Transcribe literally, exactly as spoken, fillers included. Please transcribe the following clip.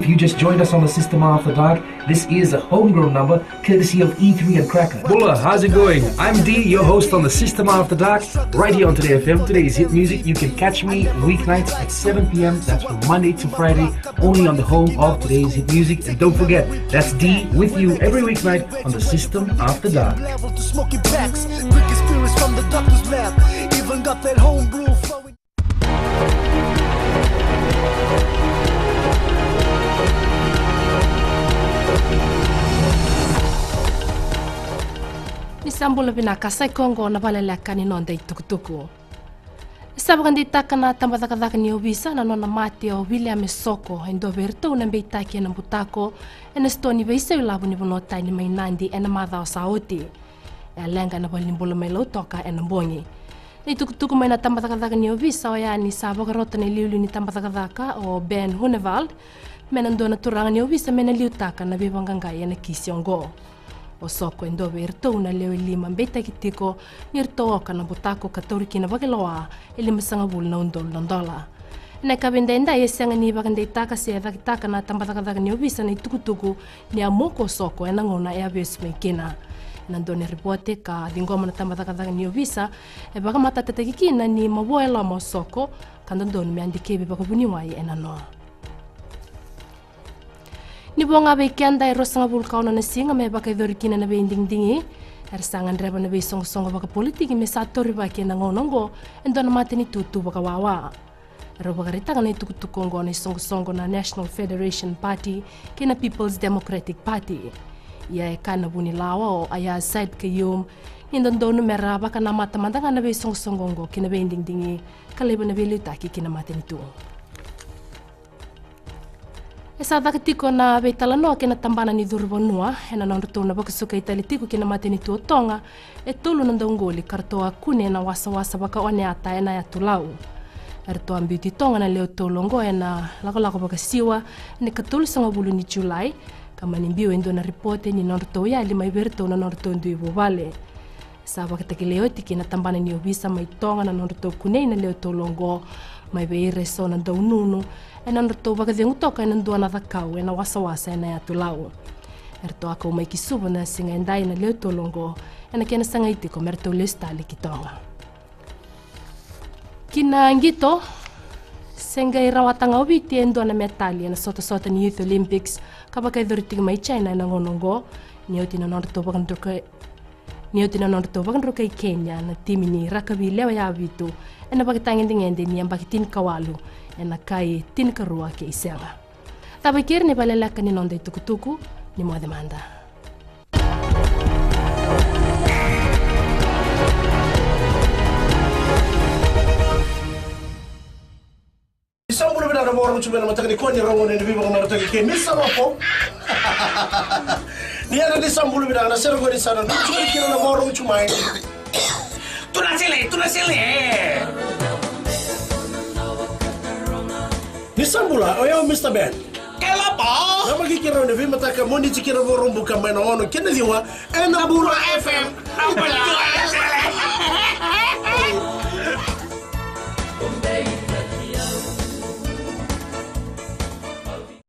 You just joined us on the System After Dark. This is a homegrown number courtesy of E three and Cracker. Bula, how's it going? I'm D, your host on the System After Dark, right here on Today F M. Today's hit music. You can catch me weeknights at seven p m. That's from Monday to Friday, only on the home of today's hit music. And don't forget, that's D with you every weeknight on the System After Dark. Level to smoky packs, quick experience from the doctor's lab. Even got that homebrew flowing. Ni sa bula vinaka, sa i koya oqo na vakaleleka ni noda itukutuku. Sa vakadeitaka na tabacakacaka ni ovisa na nona mate o Viliame Soko, e dua vei iratou na beitaki ena butako ena sitoa ni veisau ilavo ni vanua tani mai Nadi ena macawa sa oti. E a leqa ena valenibula mai Lautoka ena bogi. Na itukutuku mai na tabacakacaka ni ovisa oya ni sa vakarota na iliuliu ni tabacakacaka o Ben Huneveld me na dua na turaga ni ovisa me na liutaka na veivaqaqai ena kisi oqo. O Soko e dua vei iratou na lewe lima beitaki tiko ni ratou oka na butako ka tauri kina vakailoa e limasagavulu na udolu na dola. Ena yakavi edaidai e sega ni vakadeitaka se cakitaka na tabacakacaka ni ovisa na itukutuku ni a moku o Soko ena gauna e a vesu mai kina. Ena dua na ripote ka ciqoma na tabacakacaka ni ovisa, e vakamatatataki kina ni mavoa e loma o Soko ka dodonu me a dikevi vakavuniwai ena noa. Ni vo ga vei keda, e ruasagavulu ka ono na siga me vakayacori kina na veidigidigi. Era sa gadreva na veisoqosoqo vakapolitiki me sa taurivaki ena gauna oqo e dua na matanitu tu vakawawa. Rau vakaraitaka na itukutuku oqo na isoqosoqo na National Federation Party kei na People's Democratic Party. Ia e kaya na vunilawa o Aiyaz Sayed-Khaiyum ni dodonu me ra vakanamata mada ga na veisoqosoqo oqo ki na veidigidigi ka laiva na veiliutaki ki na matanitu. E sa caka tiko na veitalanoa kei na tabana ni curu vanua ena nodratou na vakasukai tale tiko ki na matanitu o Toga e tolu na dauqoli ka ratou a kune ena wasawasa vakaoneata ena Yatu Lau. Eratou a biuti Toga na lewe tolu oqo ena lakolako vakasiwa ena ikatolusagavulu ni Julai, ka mani biu e dua na ripote ni nodratou yali mai vei iratou na nodratou dui vuvale. Sa vakatakilai oti ki na tabana ni ovisa mai Toga na nodratou kunei na lewe tolu oqo mai vei ira eso na daununu ena nodratou vakacegu toka ena dua na cakau ena wasawasa ena Yatu Lau. Eratou a kau mai ki Suva na siga edai na lewe tolu oqo ena kena sagai tiko me ratou lesu tale ki Toga. Ki na qito, se qai rawata ga o Viti e dua na metali ena sotasota ni Youth Olympics ka vakayacori tiko mai China ena gauna oqo, ni oti na nodratou vakadrukai Ni oti na nodratou vakadrukai Kenya na timi ni rakavi lewe yavitu ena vakatagedegede ni yabaki tinikawalu ena kai tinikarua kei Sega. Cava i keri na ivakaleleka ni noda itukutuku, ni moce mada. Ni sa bula vinaka na vakarorogo tu mai ena mataka nikua ni rogo ni veivakamarautaki kei Misa Lopo. Ni yadra ni sa bula vinaka na sere qori sa na dua tu kina na vakarorogo tu mai. Tuna sele, tuna sele. Ni sa bula, o yau Mista Ben. Kei Lopo. Na vaki kei rau ni veimataka Moniti kei na Vakaraubuka mai na ono kei na ciwa ena Bula F M. Na bula F M.